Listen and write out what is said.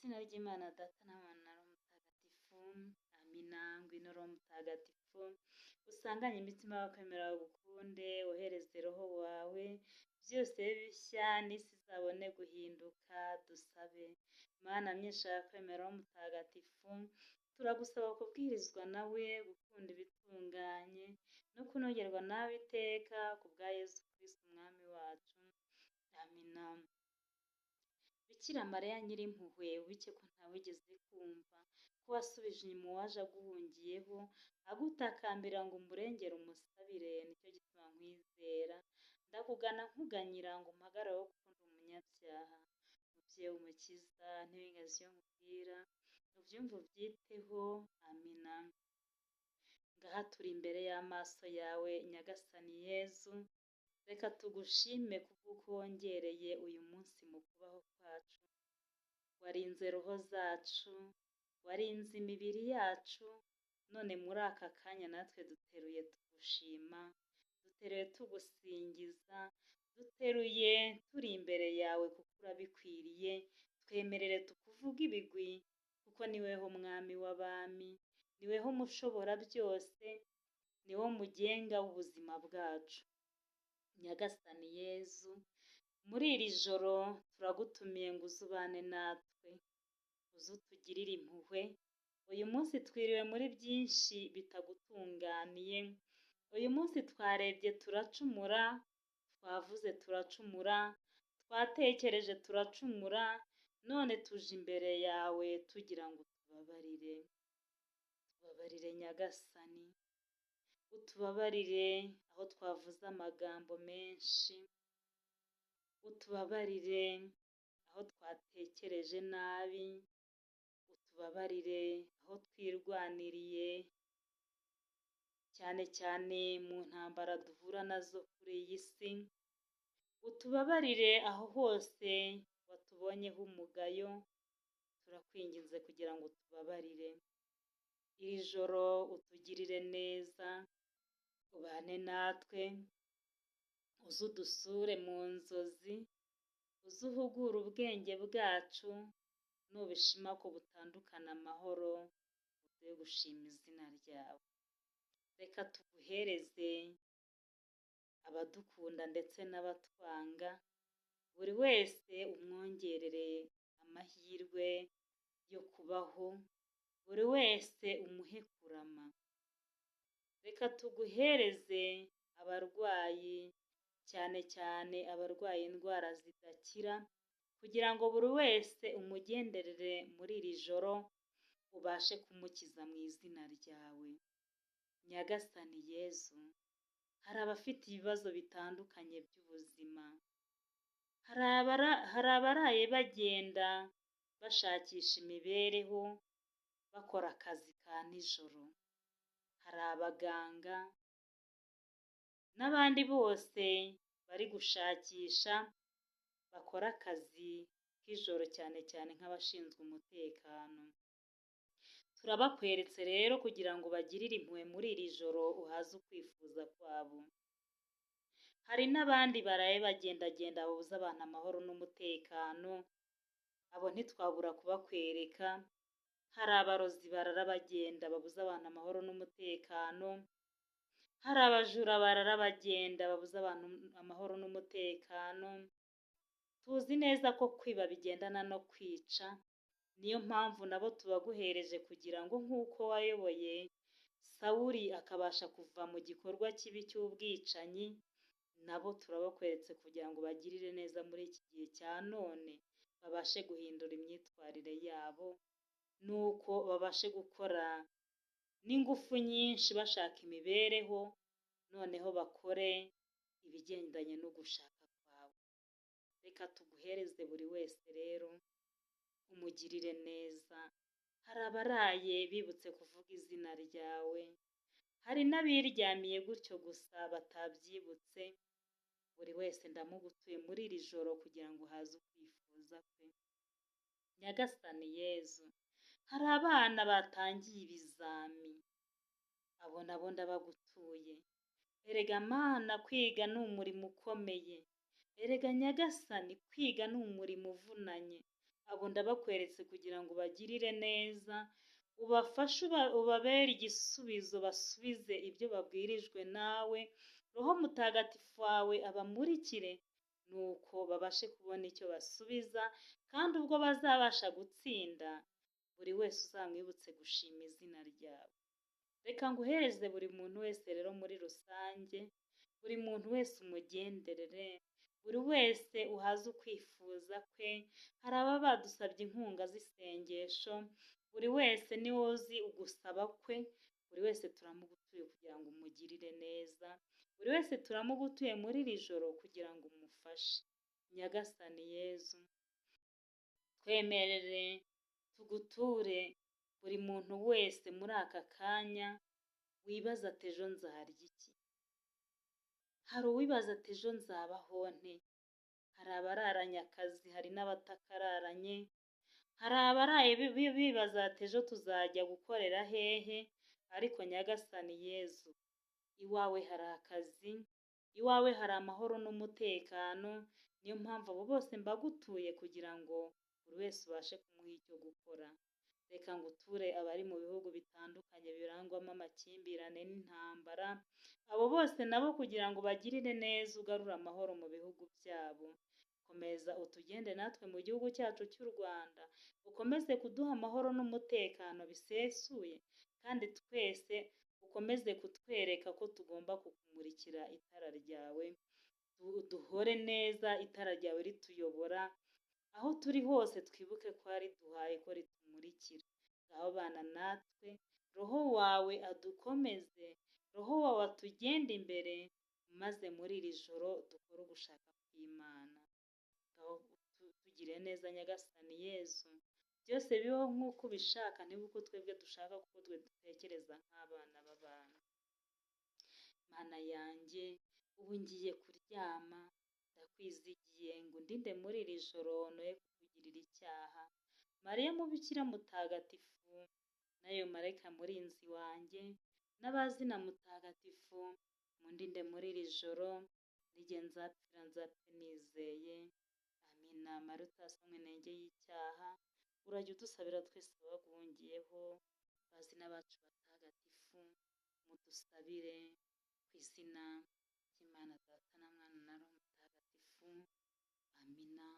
Izina ry'Imana Data na Mwana na Roho Mutagatifu, amina. Ngwino Roho Mutagatifu, usanganye imitima y'abakwemera bagukunde, wohereze Roho wawe, byose bibe bishya n'isi izabone guhinduka. Dusabe. Mana myinshi y'abakwemera Roho Mutagatifu, turagusaba kubwirizwa nawe, gukunda ibitunganye no kunogerwa nawe iteka, ku bwa Yezu Kristu Umwami wacu. Amina. Bikira Mariya Nyirimpuhwe, wibuke ko ntawigeze kumva ko wasubije inyuma uwaje aguhungiyeho, agutakambira ngo umurengere umusabire, nicyo gituma nkwizera. Ndakugana nkuganyira ngo umpagarareho kuko ndi umunyabyaha. Mubyeyi w'Umukiza, ntiwingaze iyo nkubwira, ubyumve ubyiteho. Amina. Ngaha turi imbere y'amaso yawe Nyagasani Yezu, reka tugushime kubw'uko wongereye uyu munsi mu kubaho kwacu. Warinze roho zacu, warinze imibiri yacu, none muri aka kanya natwe duteruye tugushima, duteruye tugusingiza, duteruye turi imbere yawe kuko urabikwiriye. Twemerere tukuvuge ibigwi kuko ni weho Mwami w'abami, ni weho mushobora byose, ni wo mugenga w'ubuzima bwacu. Nyagasani Yezu, muri iri joro turagutumiye ngo uze ubane natwe, uze utugirire impuhwe. Uyu munsi twiriwe muri byinshi bitagutunganiye, uyu munsi twarebye turacumura, twavuze turacumura, twatekereje turacumura, none tuje imbere yawe tugira ngo utubabarire. Tubabarire Nyagasani, utubabarire aho twavuze amagambo menshi, utubabarire aho twatekereje nabi, utubabarire aho twirwaniriye, cyane cyane mu ntambara duhura nazo kuri iyi si, utubabarire aho hose watubonyeho umugayo, turakwinginze kugira ngo utubabarire. Iri joro utugirire neza, ubane natwe, uze udusure mu nzozi, uze uhugure ubwenge bwacu, nubishima ko butandukana amahoro, uduhe gushima izina ryawe. Reka tuguhereze abadukunda ndetse n'abatwanga, buri wese umwongerere amahirwe yo kubaho, buri wese umuhe kurama. Reka tuguhereze abarwayi, cyane cyane abarwaye indwara zidakira, kugira ngo buri wese umugenderere muri iri joro, ubashe kumukiza mu izina ryawe. Nyagasani Yezu, hari abafite ibibazo bitandukanye by'ubuzima, hari abaraye bagenda bashakisha imibereho, bakora akazi ka nijoro, hari abaganga n'abandi bose bari gushakisha, bakora akazi k'ijoro cyane cyane nk'abashinzwe umutekano. Turabakweretse rero kugira ngo ubagirire impuhwe muri iri joro, uhaze ukwifuza kwabo. Hari n'abandi baraye bagendagenda babuza abantu amahoro n'umutekano, abo ntitwabura kubakwereka. Hari abarozi barara bagenda babuza abantu amahoro n'umutekano, hari abajura barara bagenda babuza abantu amahoro n'umutekano. Tuzi neza ko kwiba bigendana no kwica, niyo mpamvu nabo tubaguhereje kugira ngo nk'uko wayoboye Sawuli akabasha kuva mu gikorwa kibi cy'ubwicanyi, nabo turabakweretse kugira ngo bagirire neza muri iki gihe cya none, babashe guhindura imyitwarire yabo, nuko babashe gukora n'ingufu nyinshi bashaka imibereho, noneho bakore ibigendanye no gushaka kwawe. Reka tuguhereze buri wese rero, umugirire neza. Hari abaraye bibutse kuvuga izina ryawe, hari n'abiryamiye gutyo gusa batabyibutse, buri wese ndamugutuye muri iri joro kugira ngo uhaze ukwifuza kwe. Nyagasani Yezu, hari abana batangiye ibizami, abo nabo ndabagutuye. Erega Mana, kwiga ni umurimo ukomeye. Erega Nyagasani, kwiga ni umurimo uvunanye. Abo ndabakweretse kugira ngo ubagirire neza, ubafashe, ubabere igisubizo, basubize ibyo babwirijwe nawe. Roho Mutagatifu wawe abamurikire, nuko babashe kubona icyo basubiza, kandi ubwo bazabasha gutsinda, buri wese uzamwibutse gushima izina ryawe. Reka nguhereze buri muntu wese rero muri rusange, buri muntu wese umugenderere, buri wese uhaze ukwifuza kwe. Hari ababa badusabye inkunga z'isengesho, buri wese niwe uzi ugusaba kwe, buri wese turamugutuye kugira ngo umugirire neza, buri wese turamugutuye muri iri joro kugira ngo umufashe. Nyagasani Yezu, twemerere tuguture buri muntu wese muri aka kanya wibaza ati ejo nzarya iki? Hari uwibaza ati ejo nzabaho nte? Hari abararanye akazi, hari n'abatakararanye, hari abaraye bibaza ati ejo tuzajya gukorera hehe? Ariko Nyagasani Yezu, iwawe hari akazi, iwawe hari amahoro n'umutekano, niyo mpamvu abo bose mbagutuye kugira ngo buri wese ubashe kumuha icyo gukora. Reka nguture abari mu bihugu bitandukanye birangwamo amakimbirane n'intambara, abo bose nabo kugira ngo bagirire neza, ugarure amahoro mu bihugu byabo. Komeza utugende natwe mu gihugu cyacu cy'u Rwanda, ukomeze kuduha amahoro n'umutekano bisesuye, kandi twese ukomeze kutwereka ko tugomba kukumurikira itara ryawe, duhore neza itara ryawe rituyobora, aho turi hose twibuke ko wariduhaye, ko ritumurikira. Ngaho bana natwe, Roho wawe adukomeze, Roho wawe atugende imbere, maze muri iri joro dukore ugushaka kw'Imana. Ngaho tugire neza Nyagasani Yezu, byose bibeho nk'uko ubishaka, ntibibe uko twebwe dushaka, kuko twe dutekereza nk'abana b'abantu. Mana yanjye, ubu ngiye kuryama, ndakwizigiye ngo undinde muri iri joro noye kukugirira icyaha. Mariya Mubikira mutagatifu, nayo marayika murinzi wanjye, n'abazina mutagatifu, mundinde muri iri joro, n'igihe nzapfira nzapfe nizeye. Amina. Mariya utasomwe inenge y'icyaha, urajya udusabira twese abaguhungiyeho, bazina bacu batagatifu, mudusabire ku izina ry'Imana Data na Mwana na Roho Mutagatifu. Amina.